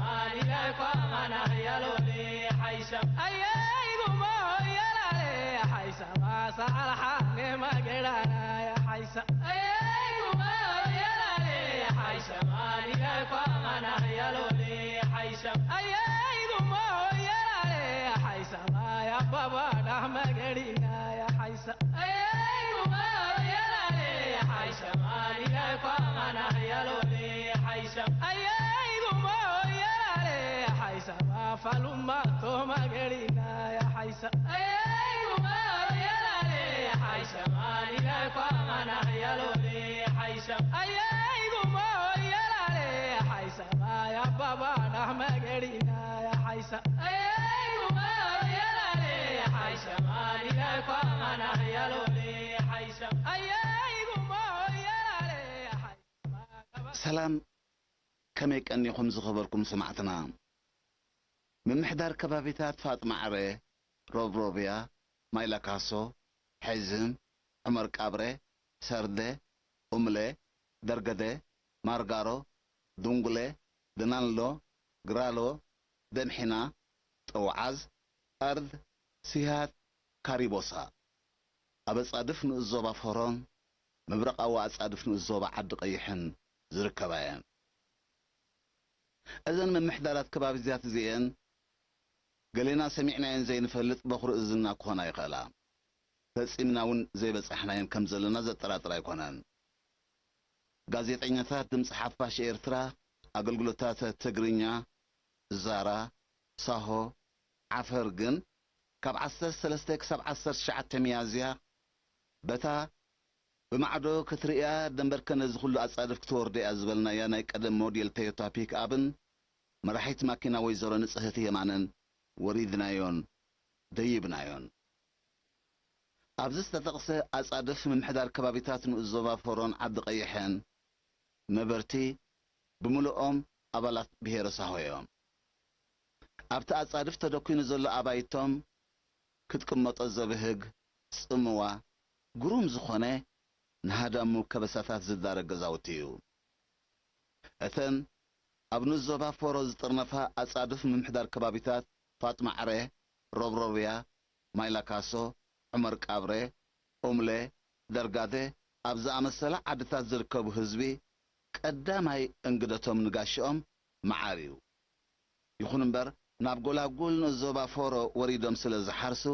Mani la kwa mana ya lo le haisha. Aye, gumo ya la le haisha. Masa alha ne magera na ya haisha. Aye, gumo ya la le haisha. Mani la kwa mana ya lo le haisha. Aye, gumo ya la le haisha. Ma ya baba da mageri na ya haisha. Aye, gumo ya la le haisha. Mani la kwa mana ya lo le haisha. Aye, gumo ya la le haisha. Ma faluma to mageri na ya haisha. Aye, gumo ya la le haisha. Mani la kwa mana ya lo le haisha. Aye, gumo ya la le haisha. Ma ya baba da mageri na ya haisha. Aye, gumo ya la le haisha. Mani la kwa mana ya lo le haisha. Aye, gumo ya la le haisha. ሰላም፣ ከመይ ቀኒኹም ዝኸበርኩም ሰማዕትና? ምምሕዳር ከባቢታት ፋጥማዕረ፣ ሮብሮብያ፣ ማይላካሶ፣ ሐዝም፣ ዑመር ቃብረ፣ ሰርደ፣ ኡምለ፣ ደርገደ፣ ማርጋሮ፣ ዱንጉለ፣ ደናንሎ፣ ግራሎ፣ ደምሒና፣ ጠውዓዝ፣ ኣርድ፣ ሲሃት፣ ካሪቦሳ። ኣብ ኣጻድፍ ንኡስ ዞባ ፎሮን ምብራቓዊ ኣጻድፍ ንኡስ ዞባ ዓዲ ቀይሕን ዝርከባ እየን። እዘን ምምሕዳራት ከባቢታት እዚኤን ገሌና ሰሚዕናየን ዘይንፈልጥ በኹሪ እዝና ክኾና ይኽእላ። ፈጺምና እውን ዘይበጻሕናየን ከም ዘለና ዘጠራጥር ኣይኮነን። ጋዜጠኛታት ድምጺ ሓፋሽ ኤርትራ፣ ኣገልግሎታት ትግርኛ፣ ዛራ፣ ሳሆ፣ ዓፈር ግን ካብ ዓሰርተ ሰለስተ ክሳብ ዓሰርተ ትሽዓተ ሚያዝያ በታ ብማዕዶ ክትርእያ ደንበርከ ነዚ ኩሉ ኣጻድፍ ክትወርዶ እያ ዝበልናያ ናይ ቀደም ሞዴል ቶዮታ ፒክ ኣፕን መራሒት ማኪና ወይዘሮ ንጽህቲ የማነን ወሪድናዮን ደይብናዮን። ኣብዚ ዝተጠቕሰ ኣጻድፍ ምምሕዳር ከባቢታት ንኡስ ዞባ ፎሮን ዓዲ ቀይሕን ነበርቲ ብምልኦም ኣባላት ብሄረ ሳሆ እዮም። ኣብቲ ኣጻድፍ ተደኲኑ ዘሎ ኣባይቶም ክትቅመጦ ዘብህግ ጽምዋ ግሩም ዝኾነ ንሃዳሙ ከበሳታት ዝዳረግ ገዛውቲ እዩ። እተን ኣብ ንኡስ ዞባ ፎሮ ዝጥርነፋ ኣጻድፍ ምምሕዳር ከባቢታት ፋጥማዕረ፣ ሮብሮብያ፣ ማይላካሶ፣ ዑመር ቃብረ፣ ኡምለ፣ ደርጋደ ኣብ ዝኣመሰላ ዓድታት ዝርከቡ ህዝቢ ቀዳማይ እንግደቶም ንጋሽኦም መዓር እዩ። ይኹን እምበር ናብ ጎላጉል ንኡስ ዞባ ፎሮ ወሪዶም ስለ ዝሓርሱ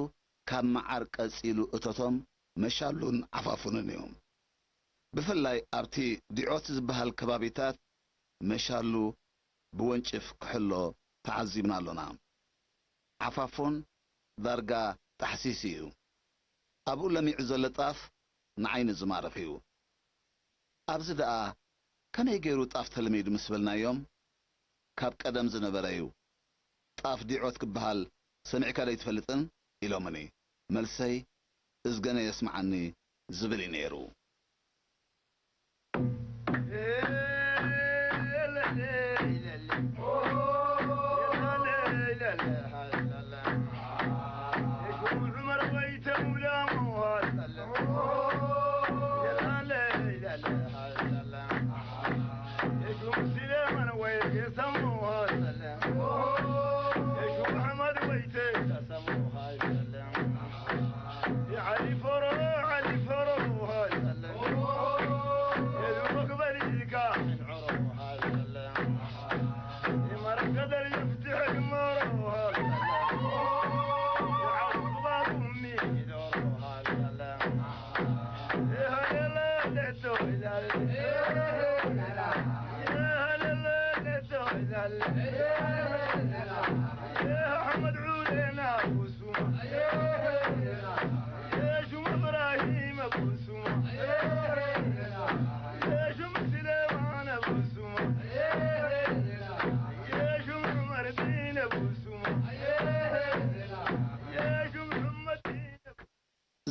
ካብ መዓር ቀጺሉ እቶቶም መሻሉን ዓፋፉንን እዩ። ብፍላይ ኣብቲ ዲዖት ዝበሃል ከባቢታት መሻሉ ብወንጭፍ ክሕሎ ተዓዚብና ኣሎና። ዓፋፉን ዳርጋ ጣሕሲስ እዩ። ኣብኡ ለሚዑ ዘሎ ጣፍ ንዓይኒ ዝማርኽ እዩ። ኣብዚ ደኣ ከመይ ገይሩ ጣፍ ተለሚዱ ምስ በልናዮም፣ ካብ ቀደም ዝነበረ እዩ። ጣፍ ዲዖት ክበሃል ሰሚዕካ ዶ ኣይትፈልጥን? ኢሎምኒ። መልሰይ እዝገነ የስምዓኒ ዝብል እዩ ነይሩ።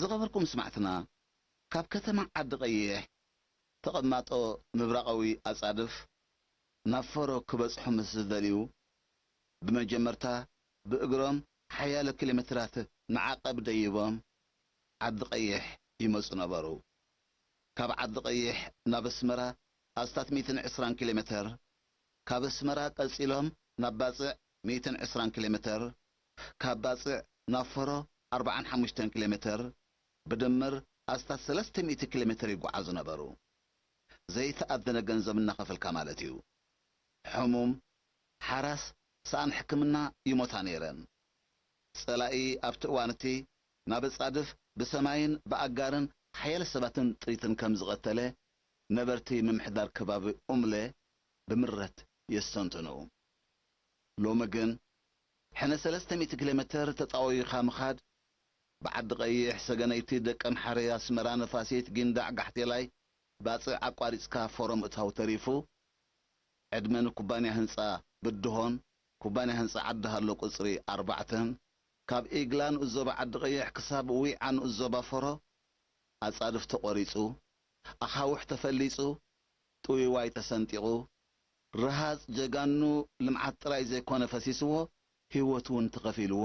ዝኸበርኩም ስማዕትና፣ ካብ ከተማ ዓዲ ቀይሕ ተቐማጦ ምብራቓዊ ኣጻድፍ ናብ ፈሮ ክበጽሑ ምስ ዝደልዩ፣ ብመጀመርታ ብእግሮም ሓያሎ ኪሎ ሜትራት ንዓቐብ ደይቦም ዓዲ ቀይሕ ይመጹ ነበሩ። ካብ ዓዲ ቀይሕ ናብ ኣስመራ ኣስታት ሚእትን ዕስራን ኪሎ ሜተር፣ ካብ ኣስመራ ቀጺሎም ናብ ባጽዕ ሚእትን ዕስራን ኪሎ ሜተር፣ ካብ ባጽዕ ናብ ፈሮ ኣርባዓን ሓሙሽተን ኪሎ ሜተር፣ ብድምር ኣስታት ሰለስተ ሚእቲ ኪሎ ሜተር ይጓዓዙ ነበሩ። ዘይተኣደነ ገንዘብ እናኸፈልካ ማለት እዩ። ሕሙም፣ ሓራስ፣ ሰኣን ሕክምና ይሞታ ነይረን። ጸላኢ ኣብቲ እዋን እቲ ናብ ኣጻድፍ ብሰማይን ብኣጋርን ሓያለ ሰባትን ጥይትን ከም ዝቐተለ ነበርቲ ምምሕዳር ከባቢ ኡምለ ብምረት የስተንትኑ። ሎሚ ግን ሕነ ሰለስተ ሚእቲ ኪሎ ሜተር ተጣወይኻ ምኻድ፣ ብዓዲ ቀይሕ፣ ሰገነይቲ፣ ደቀምሓረ፣ ኣስመራ፣ ነፋሲት፣ ጊንዳዕ፣ ጋሕቴላይ፣ ባጽዕ ኣቋሪጽካ ፎሮ ምእታው ተሪፉ፣ ዕድመ ንኩባንያ ህንጻ ብድሆን ኩባንያ ህንጻ ዓዲ ሃሎ ቁጽሪ ኣርባዕተን፣ ካብ ኢግላ ንኡስ ዞባ ዓዲ ቀይሕ ክሳብ ዊዓ ንኡስ ዞባ ፎሮ ኣጻድፍ ተቖሪጹ፣ ኣኻውሕ ተፈሊጹ፣ ጥውይዋይ ተሰንጢቑ፣ ረሃጽ ጀጋኑ ልምዓት ጥራይ ዘይኮነ ፈሲስዎ፣ ህይወቱ እውን ተኸፊልዎ፣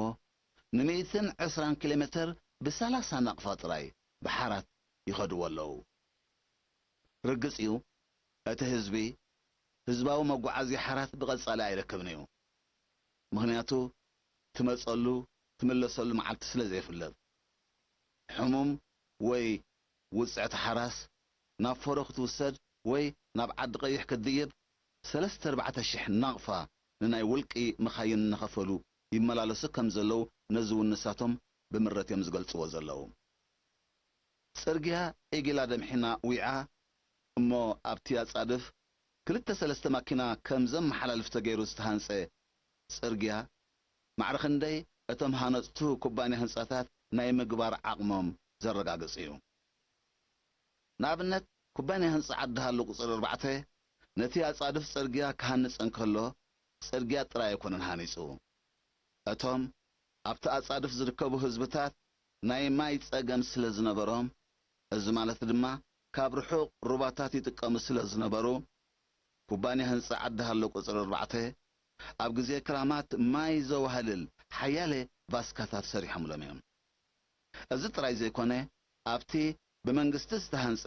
ንሚእትን ዕስራን ኪሎ ሜተር ብሰላሳ ናቕፋ ጥራይ ብሓራት ይኸድዎ ኣለዉ። ርግጽ እዩ፣ እቲ ህዝቢ፣ ህዝባዊ መጓዓዝያ ሓራት ብቐጻሊ ኣይረክብን እዩ። ምኽንያቱ፣ ትመጸሉ፣ ትምለሰሉ መዓልቲ ስለ ዘይፍለጥ። ሕሙም ወይ ውጽዕቲ ሓራስ ናብ ፈሮ ክትውሰድ ወይ ናብ ዓዲ ቀይሕ ክትድይብ፣ ሰለስተ ኣርባዕተ ሽሕ ናቕፋ ንናይ ውልቂ መኻይን እናኸፈሉ ይመላለሱ ከም ዘለዉ፣ ነዚ እውን ንሳቶም ብምረት እዮም ዝገልጽዎ ዘለዉ። ጽርግያ ዒጊላ ደምሒና ዊዓ እሞ ኣብቲ ኣጻድፍ ክልተ ሰለስተ ማኪና ከም ዘመሓላልፍ ተገይሩ ዝተሃንጸ ጽርግያ፣ ማዕረ ክንደይ እቶም ሃነጽቱ ኩባንያ ህንጻታት ናይ ምግባር ዓቕሞም ዘረጋግጽ እዩ። ንኣብነት፣ ኩባንያ ህንጻ ዓዲ ሃሎ ቁጽሪ ኣርባዕተ ነቲ ኣጻድፍ ጽርግያ ክሃንጽ እንከሎ፣ ጽርግያ ጥራይ ኣይኮነን ሃኒጹ። እቶም ኣብቲ ኣጻድፍ ዝርከቡ ህዝብታት ናይ ማይ ጸገም ስለ ዝነበሮም፣ እዚ ማለት ድማ ካብ ርሑቕ ሩባታት ይጥቀሙ ስለ ዝነበሩ፣ ኩባንያ ህንጻ ዓዲ ሃሎ ቁጽሪ ኣርባዕተ ኣብ ግዜ ክራማት ማይ ዘዋህልል ሓያለ ቫስካታት ሰሪሖምሎም እዮም። እዚ ጥራይ ዘይኮነ፣ ኣብቲ ብመንግስቲ ዝተሃንጸ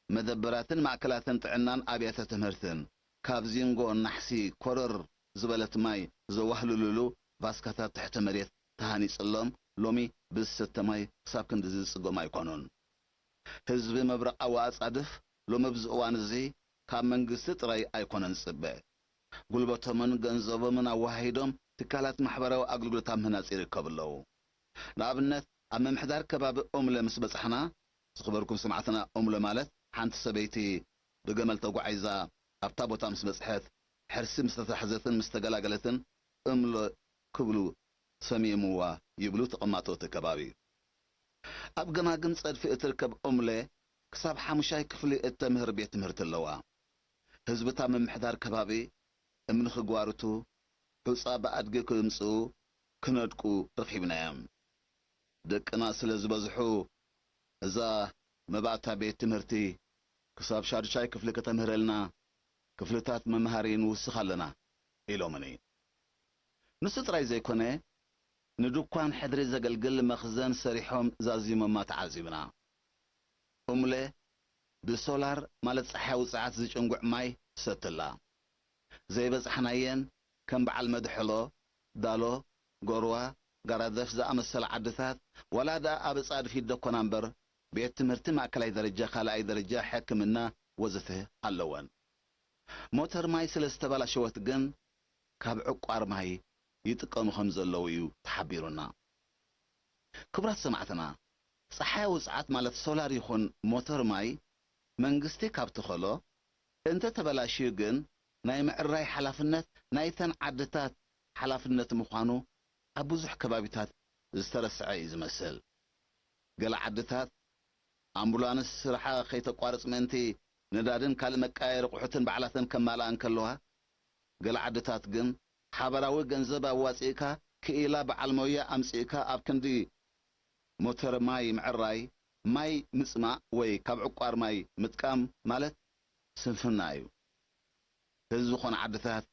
መደበራትን ማእከላትን ጥዕናን ኣብያተ ትምህርትን፣ ካብ ዚንጎ ናሕሲ ኮረር ዝበለት ማይ ዘዋህልልሉ ቫስካታት ትሕቲ መሬት ተሃኒጽሎም፣ ሎሚ ብዝስተ ማይ ክሳብ ክንድዚ ዝጽገሙ ኣይኮኑን። ህዝቢ መብረቓዊ ኣጻድፍ ሎሚ ኣብዚ እዋን እዚ ካብ መንግስቲ ጥራይ ኣይኮነን ዝጽበ። ጉልበቶምን ገንዘቦምን ኣወሃሂዶም ትካላት ማሕበራዊ ኣገልግሎት ኣብ ምህናጽ ይርከቡ ኣለዉ። ንኣብነት፣ ኣብ ምምሕዳር ከባቢ ኦምለ ምስ በጻሕና፣ ዝኽበርኩም ሰማዕትና፣ ኦምለ ማለት ሓንቲ ሰበይቲ ብገመል ተጓዒዛ ኣብታ ቦታ ምስ በጽሐት፣ ሕርሲ ምስ ተታሕዘትን ምስ ተገላገለትን እምሎ ክብሉ ሰሚምዋ ይብሉ ተቐማጦ እቲ ከባቢ። ኣብ ገማግም ጸድፊ እትርከብ ኦምለ ክሳብ ሓሙሻይ ክፍሊ እተምህር ቤት ትምህርቲ ኣለዋ። ህዝብታ ምምሕዳር ከባቢ እምኒ ክጓርቱ፣ ሑጻ ብኣድጊ ክምጽኡ፣ ክነድቁ ረኺብናዮም። ደቅና ስለ ዝበዝሑ፣ እዛ መባእታ ቤት ትምህርቲ ክሳብ ሻዱሻይ ክፍሊ ከተምህረልና ክፍልታት መምሃሪ ንውስኽ ኣለና ኢሎምኒ። ንሱ ጥራይ ዘይኮነ፣ ንድኳን ሕድሪ ዘገልግል መኽዘን ሰሪሖም ዛዚሞማ ተዓዚብና። እምለ ብሶላር ማለት ጸሓያዊ ጸዓት ዝጭንጉዕ ማይ ትሰትላ። ዘይበጻሕናየን ከም በዓል መድሕሎ፣ ዳሎ፣ ጎርዋ፣ ጋራደፍ ዝኣመሰላ ዓድታት ዋላ ደኣ ኣብ ኣጻድፍ ይደኮና እምበር ቤት ትምህርቲ ማእከላይ ደረጃ፣ ካልኣይ ደረጃ፣ ሕክምና ወዘተ ኣለወን። ሞተር ማይ ስለ ዝተበላሸወት ግን ካብ ዕቋር ማይ ይጥቀሙ ከም ዘለዉ እዩ ተሓቢሩና። ክቡራት ሰማዕትና፣ ጸሓያዊ ጸዓት ማለት ሶላር ይኹን ሞተር ማይ መንግስቲ ካብ ተኸሎ፣ እንተ ተበላሽዩ ግን ናይ ምዕራይ ሓላፍነት ናይተን ዓድታት ሓላፍነት ምዃኑ ኣብ ብዙሕ ከባቢታት ዝተረስዐ እዩ ዝመስል። ገለ ዓድታት ኣምቡላንስ ስርሓ ከይተቋርጽ ምእንቲ ነዳድን ካልእ መቀያየሪ ኣቑሑትን ባዕላተን ከማልኣ እንከለዋ፣ ገለ ዓድታት ግን ሓበራዊ ገንዘብ ኣዋጺእካ ክኢላ በዓል ሞያ ኣምጺእካ ኣብ ክንዲ ሞተር ማይ ምዕራይ፣ ማይ ምጽማእ ወይ ካብ ዕቋር ማይ ምጥቃም ማለት ስንፍና እዩ። ህዝቢ ኮነ ዓድታት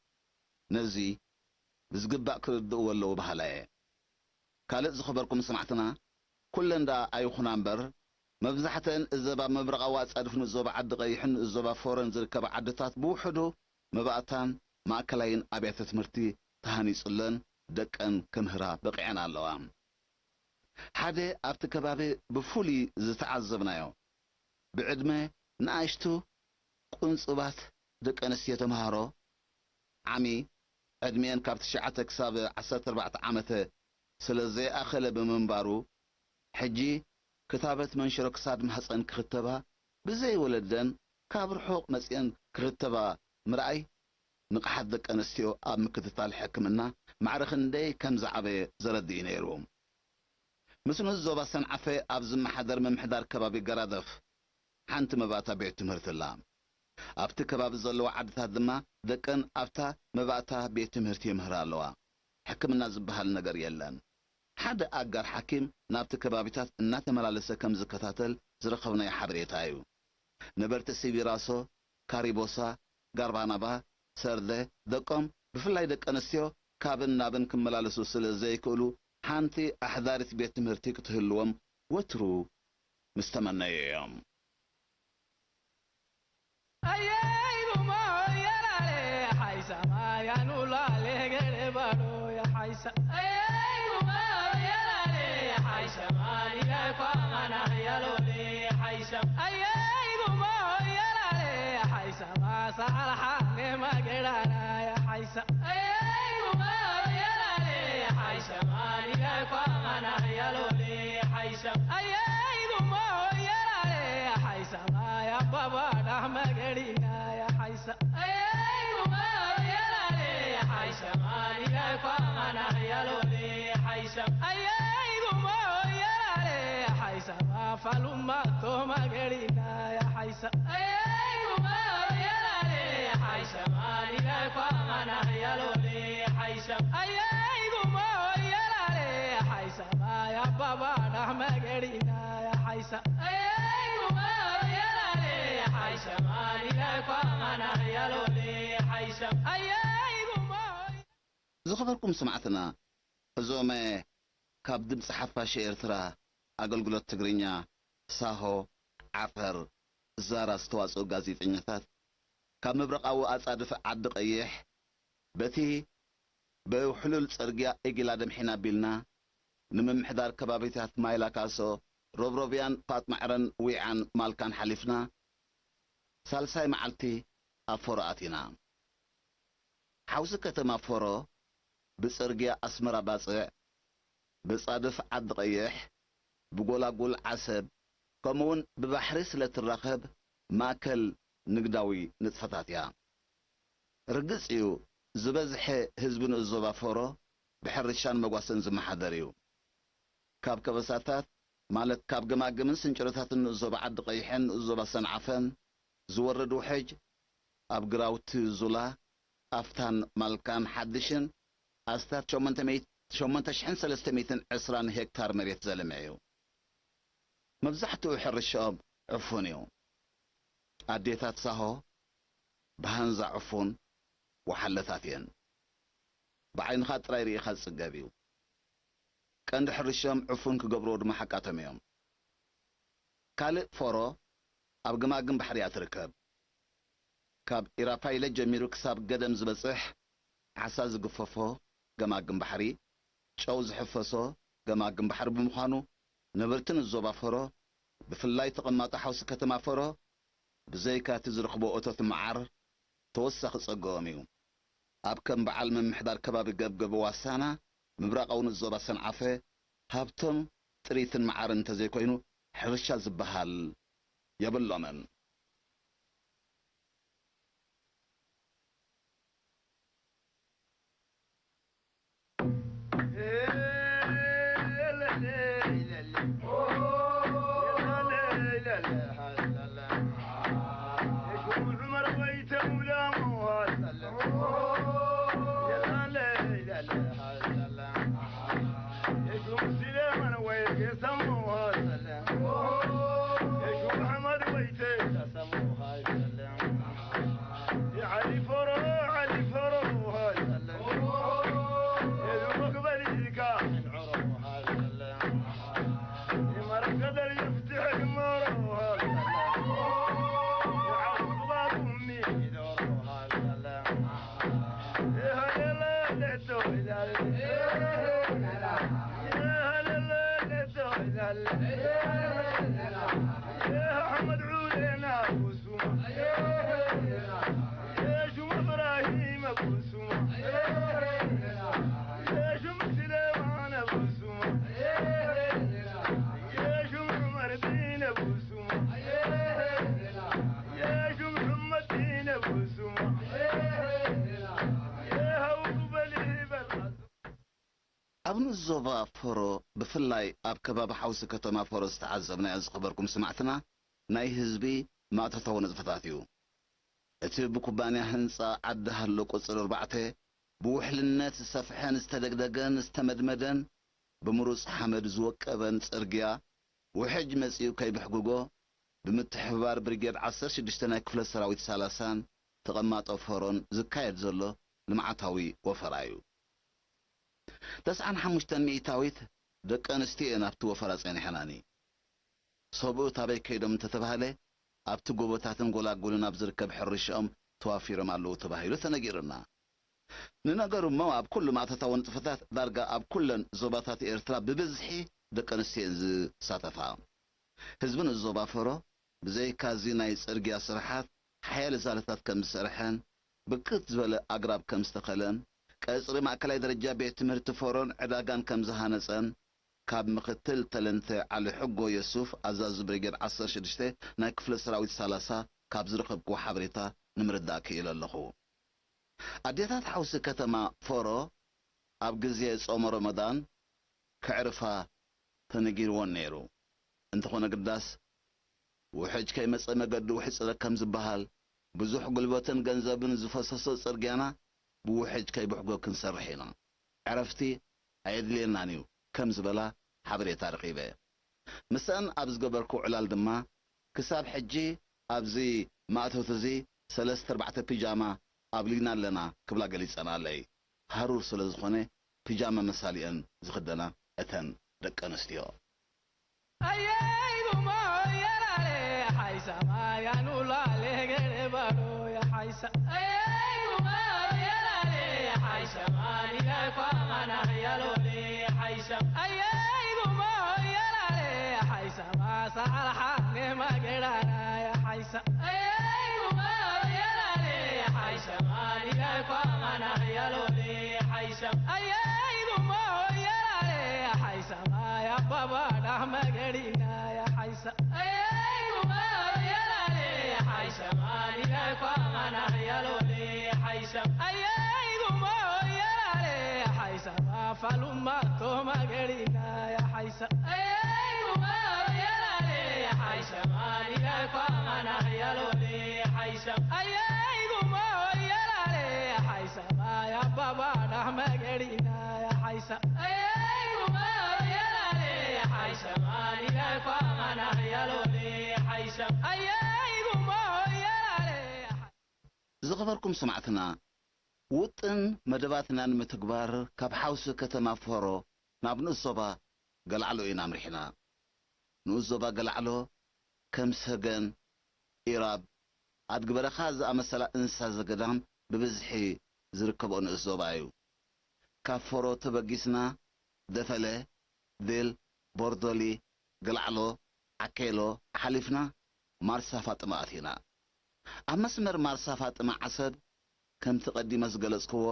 ነዚ ብዝግባእ ክርድእዎ ኣለዎ በሃላይ እየ። ካልእ ዝኸበርኩም ሰማዕትና፣ ኩለን ደኣ ኣይኹና እምበር፣ መብዛሕተን እዘብ ኣብ ምብራቓዊ ኣጻድፍ ንኡስ ዞባ ዓዲ ቀይሕን ንኡስ ዞባ ፎረን ዝርከባ ዓድታት ብውሕዱ መባእታን ማእከላይን ኣብያተ ትምህርቲ ተሃኒጹለን ደቀን ክምህራ በቒዐን ኣለዋ። ሓደ ኣብቲ ከባቢ ብፍሉይ ዝተዓዘብናዮ፣ ብዕድመ ንኣሽቱ ቁንጽባት ደቂ ኣንስትዮ ተምሃሮ፣ ዓሚ ዕድሚኤን ካብ ትሽዓተ ክሳብ ዓሰርተ ኣርባዕተ ዓመተ ስለ ዘይኣኸለ ብምንባሩ፣ ሕጂ ክታበት መንሽሮ ክሳድ ማህጸን ክኽተባ ብዘይ ወለደን ካብ ርሑቕ መጺኤን ክኽተባ ምርኣይ፣ ንቕሓት ደቂ ኣንስትዮ ኣብ ምክትታል ሕክምና ማዕረ ክንደይ ከም ዝዓበየ ዘረድእ እዩ ነይሩ። ምስ ንኡስ ዞባ ሰንዓፈ ኣብ ዝመሓደር ምምሕዳር ከባቢ ገራደፍ ሓንቲ መባእታ ቤት ትምህርቲ ኣላ። ኣብቲ ከባቢ ዘለዋ ዓድታት ድማ ደቀን ኣብታ መባእታ ቤት ትምህርቲ ይምህራ ኣለዋ። ሕክምና ዝበሃል ነገር የለን። ሓደ ኣጋር ሓኪም ናብቲ ከባቢታት እናተመላለሰ ከም ዝከታተል ዝረኸብናዮ ሓበሬታ እዩ። ነበርቲ ሲቢራሶ፣ ካሪቦሳ፣ ጋርባናባ፣ ሰርደ፣ ደቆም ብፍላይ ደቂ ኣንስትዮ ካብን ናብን ክመላለሱ ስለ ዘይክእሉ ሓንቲ ኣሕዳሪት ቤት ትምህርቲ ክትህልዎም ወትሩ ምስ ተመነዩ እዮም። ዝኸበርኩም ሰማዕትና፣ እዞም ካብ ድምፂ ሓፋሽ ኤርትራ ኣገልግሎት ትግርኛ፣ ሳሆ፣ ዓፈር፣ ዛራ ዝተዋፅኡ ጋዜጠኛታት፣ ካብ ምብራቓዊ ኣጻድፍ ዓዲ ቀይሕ በቲ ብውሕሉል ጽርግያ እጊላ ደምሒና ኣቢልና፣ ንምምሕዳር ከባቢታት ማይላካሶ፣ ሮብሮብያን ፋጥማዕረን ዊዓን ማልካን ሓሊፍና፣ ሳልሳይ መዓልቲ ኣብ ፎሮ ኣቲና። ሓውሲ ከተማ ፎሮ ብጽርግያ ኣስመራ ባጽዕ፣ ብጻድፍ ዓዲ ቀይሕ፣ ብጎላጉል ዓሰብ፣ ከምኡውን ብባሕሪ ስለ ትራኸብ ማእከል ንግዳዊ ንጥፈታት እያ። ርግጽ እዩ፣ ዝበዝሐ ህዝቢ ንኡስ ዞባ ፎሮ ብሕርሻን መጓሰን ዝመሓደር እዩ። ካብ ከበሳታት፣ ማለት ካብ ገማግምን ስንጭሮታትን ንኡስ ዞባ ዓዲ ቀይሕን ንኡስ ዞባ ሰንዓፈን ዝወርድ ውሕጅ፣ ኣብ ግራውቲ ዙላ፣ ኣፍታን ማልካን ሓድሽን ኣስታት ሸሞንተ ሚእቲ፣ ሸሞንተ ሽሕን ሰለስተ ሚእትን ዕስራን ሄክታር መሬት ዘልምዕ እዩ። መብዛሕትኡ ሕርሻኦም ዕፉን እዩ። ኣዴታት ሳሆ ብሃንዛ ዕፉን ወሓለታት እየን። ብዓይንኻ ጥራይ ርኢኻ ዝጽገብ እዩ። ቀንዲ ሕርሻኦም ዕፉን ክገብርዎ ድማ ሓቃቶም እዮም። ካልእ ፎሮ ኣብ ገማግም ባሕሪ እያ ትርከብ። ካብ ኢራፋይለ ጀሚሩ ክሳብ ገደም ዝበጽሕ ዓሳ ዝግፈፎ ገማግም ባሕሪ፣ ጨው ዝሕፈሶ ገማግም ባሕሪ ብምዃኑ፣ ነበርቲ ንዞባ ፎሮ፣ ብፍላይ ተቐማጦ ሓውሲ ከተማ ፎሮ፣ ብዘይካ እቲ ዝረኽቦ እቶት መዓር፣ ተወሳኺ ጸግኦም እዩ። ኣብ ከም በዓል ምምሕዳር ከባቢ ገብገብ ዋሳና፣ ምብራቓዊ ንዞባ ሰንዓፈ፣ ሃብቶም ጥሪትን መዓርን እንተዘይኮይኑ፣ ሕርሻ ዝበሃል የብሎምን። ኣብ ንኡስ ዞባ ፎሮ፣ ብፍላይ ኣብ ከባቢ ሓውሲ ከተማ ፎሮ ዝተዓዘብናዮ፣ ዝኸበርኩም ሰማዕትና፣ ናይ ህዝቢ ማእቶታዊ ንጥፈታት እዩ። እቲ ብኩባንያ ህንጻ ዓዲ ሃሎ ቁጽሪ ኣርባዕተ ብውሕልነት ዝሰፍሐን ዝተደግደገን ዝተመድመደን ብምሩጽ ሓመድ ዝወቀበን ጽርግያ፣ ውሕጅ መጺኡ ከይብሕግጎ፣ ብምትሕብባር ብሪጌድ ዓሰርተ ሽዱሽተ ናይ ክፍለ ሰራዊት ሰላሳን ተቐማጦ ፎሮን ዝካየድ ዘሎ ልምዓታዊ ወፈራ እዩ። ተስዓን ሓሙሽተን ሚእታዊት ደቂ ኣንስትዮ እየን ኣብቲ ወፈራ ጸኒሐናኒ። ሰብኡት ኣበይ ከይዶም እንተተባህለ፣ ኣብቲ ጎቦታትን ጎላጉልን ኣብ ዝርከብ ሕርሻኦም ተዋፊሮም ኣለዉ ተባሂሉ ተነጊሩና። ንነገሩ እሞ፣ ኣብ ኩሉ ማእቶታዊ ንጥፈታት ዳርጋ ኣብ ኩለን ዞባታት ኤርትራ ብብዝሒ ደቂ ኣንስትዮ እየን ዝሳተፋ። ህዝቢ ንኡስ ዞባ ፎሮ፣ ብዘይካዚ ናይ ጽርግያ ስራሓት ሓያለ ዛለታት ከም ዝሰርሐን፣ ብርክት ዝበለ ኣግራብ ከም ዝተኸለን፣ ቀጽሪ ማእከላይ ደረጃ ቤት ትምህርቲ ፎሮን ዕዳጋን ከም ዝሃነጸን፣ ካብ ምኽትል ተለንተ ዓሊ ሕጎ የሱፍ፣ ኣዛዚ ብሪጌድ ዓሰርተ ሽዱሽተ ናይ ክፍለ ሰራዊት ሰላሳ፣ ካብ ዝረኸብክዎ ሓበሬታ ንምርዳእ ክኢለ ኣለኹ። ኣዴታት ሓውሲ ከተማ ፎሮ ኣብ ግዜ ጾመ ረመዳን ከዕርፋ ተነጊርወን ነይሩ። እንተኾነ ግዳስ፣ ውሕጅ ከይመጸ መገዲ ውሕጽረ ከም ዝበሃል፣ ብዙሕ ጉልበትን ገንዘብን ዝፈሰሶ ጽርግያና ብውሕጅ ከይብሕጎ ክንሰርሕ ኢና። ዕረፍቲ ኣየድልየናን እዩ ከም ዝበላ ሓበሬታ ረኺበ። ምስኣን ኣብ ዝገበርኩ ዕላል ድማ፣ ክሳብ ሕጂ ኣብዚ ማእቶት እዚ ሰለስተ ኣርባዕተ ፒጃማ ኣብሊና ኣለና ክብላ ገሊጸናለይ። ሃሩር ስለ ዝኾነ፣ ፒጃማ መሳሊአን ዝኽደና እተን ደቂ ኣንስትዮ። ዝኸበርኩም ሰማዕትና፣ ውጥን መደባትና ንምትግባር ካብ ሓውሲ ከተማ ፎሮ ናብ ንኡስ ዞባ ገላዕሎ ኢና ኣምሪሕና። ንኡስ ዞባ ገላዕሎ ከም ሰገን፣ ኢራብ፣ ኣድጊ በረኻ ዝኣመሰላ እንስሳ ዘገዳም ብብዝሒ ዝርከብኦ ንኡስ ዞባ እዩ። ካብ ፎሮ ተበጊስና ደፈለ፣ ዲል፣ ቦርዶሊ፣ ገላዕሎ፣ ዓኬሎ ሓሊፍና ማርሳ ፋጥማ ኣቲና። ኣብ መስመር ማርሳ ፋጥማ ዓሰብ፣ ከምቲ ቀዲመ ዝገለጽክዎ፣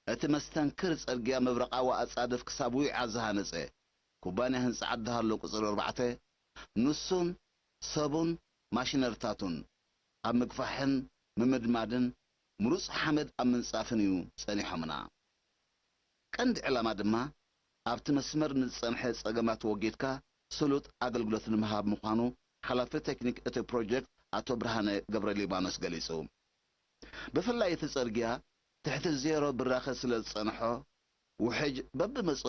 እቲ መስተንክር ጽርግያ መብረቓዊ ኣጻድፍ ክሳብ ዊዓ ዝሃነጸ ኩባንያ ህንጻ ዓዲ ሃሎ ቁጽሪ ኣርባዕተ፣ ንሱን ሰቡን ማሽነርታቱን ኣብ ምግፋሕን ምምድማድን ምሩጽ ሓመድ ኣብ ምንጻፍን እዩ ጸኒሖምና። ቀንዲ ዕላማ ድማ ኣብቲ መስመር ንዝጸንሐ ጸገማት ወጊድካ ስሉጥ ኣገልግሎት ንምሃብ ምዃኑ ሓላፊ ቴክኒክ እቲ ፕሮጀክት ኣቶ ብርሃነ ገብረሊባኖስ ገሊጹ። ብፍላይ እቲ ጽርግያ ትሕቲ ዜሮ ብራኸ ስለ ዝጸንሖ፣ ውሕጅ በብመጾ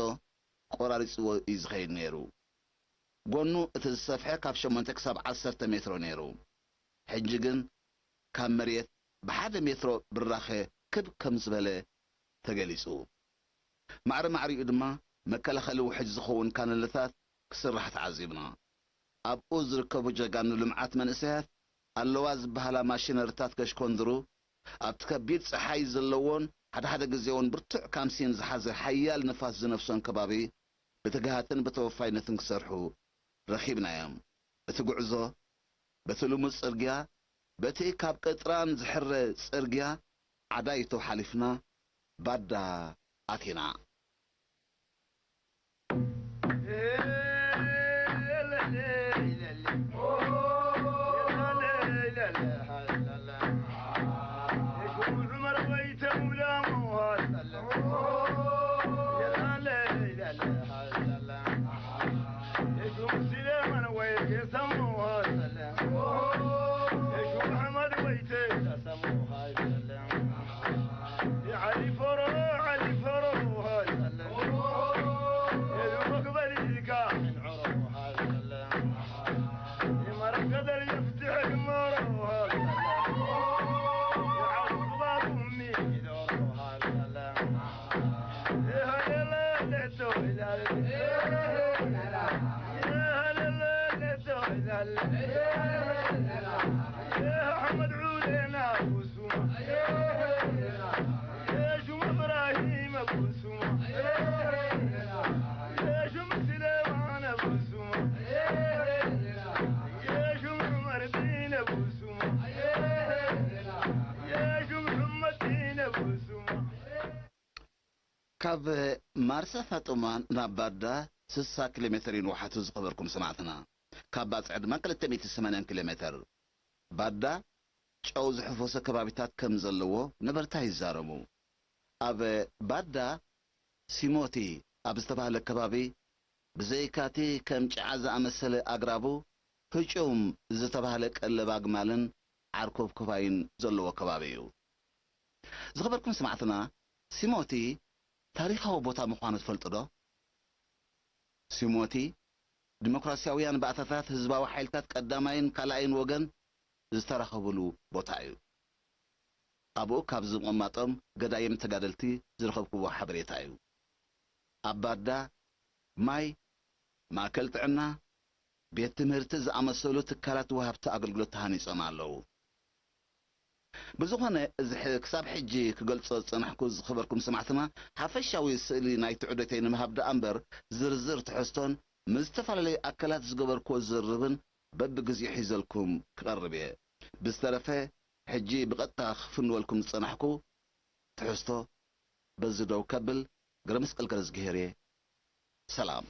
ቆራሪጽዎ እዩ ዝኸይድ ነይሩ። ጎኑ እቲ ዝሰፍሐ ካብ ሸሞንተ ክሳብ ዓሰርተ ሜትሮ ነይሩ። ሕጂ ግን ካብ መሬት ብሓደ ሜትሮ ብራኸ ክብ ከም ዝበለ ተገሊጹ። ማዕረ ማዕሪኡ ድማ መከላኸሊ ውሕጅ ዝኸውን ካነለታት ክስራሕ ተዓዚብና። ኣብኡ ዝርከቡ ጀጋኑ ልምዓት መንእሰያት ኣለዋ ዝበሃላ ማሽነሪታት ከሽኮንድሩ፣ ኣብቲ ከቢድ ጸሓይ ዘለዎን ሓደ ሓደ ግዜ እውን ብርቱዕ ካምሲን ዝሓዘ ሓያል ንፋስ ዝነፍሶን ከባቢ ብትግሃትን ብተወፋይነትን ክሰርሑ ረኺብናዮም። እቲ ጉዕዞ በቲ ልሙድ ጽርግያ፣ በቲ ካብ ቅጥራን ዝሕረ ጽርግያ ዓዳይቶ ሓሊፍና ባዳ ኣቲና። ካብ ማርሰ ፋጡማ ናብ ባዳ ስሳ ኪሎ ሜተር እዩ ንውሓቱ፣ ዝኸበርኩም ሰማዕትና። ካብ ባጽዕ ድማ ክልተ ሚእቲ ሰማንያን ኪሎ ሜተር። ባዳ ጨው ዝሕፈሶ ከባቢታት ከም ዘለዎ ነበርታ ይዛረቡ። ኣብ ባዳ ሲሞቲ ኣብ ዝተባህለ ከባቢ ብዘይካቲ ከም ጭዓ ዝኣመሰለ ኣግራቡ ህጩም ዝተባህለ ቀለብ ኣግማልን ዓርኮብኮባይን ዘለዎ ከባቢ እዩ። ዝኸበርኩም ሰማዕትና፣ ሲሞቲ ታሪኻዊ ቦታ ምዃኑ ትፈልጡ ዶ? ሲሞቲ ዲሞክራሲያውያን ባእታታት ህዝባዊ ሓይልታት ቀዳማይን ካልኣይን ወገን ዝተራኸብሉ ቦታ እዩ። ኣብኡ ካብ ዝቕማጦም ገዳይም ተጋደልቲ ዝረኸብክዎ ሓበሬታ እዩ። ኣብ ባዳ ማይ፣ ማእከል ጥዕና፣ ቤት ትምህርቲ ዝኣመሰሉ ትካላት ወሃብቲ ኣገልግሎት ተሃኒጾም ኣለዉ። ብዝኾነ፣ እዚ ሕ-፣ ክሳብ ሕጂ ክገልጾ ዝጸናሕኩ፣ ዝኸበርኩም ሰማዕትና፣ ሓፈሻዊ ስእሊ ናይቲ ዑደተይ ንምሃብ ደኣ እምበር፣ ዝርዝር ትሕዝቶን ምስ ዝተፈላለዩ ኣካላት ዝገበርኩዎ ዝርርብን በብግዜኡ ሒዘልኩም ክቐርብ እየ። ብዝተረፈ፣ ሕጂ ብቐጥታ ክፍንወልኩም ዝጸናሕኩ ትሕዝቶ በዚ ደው ከብል፣ ግረ መስቀል ገረዝግሄር እየ። ሰላም።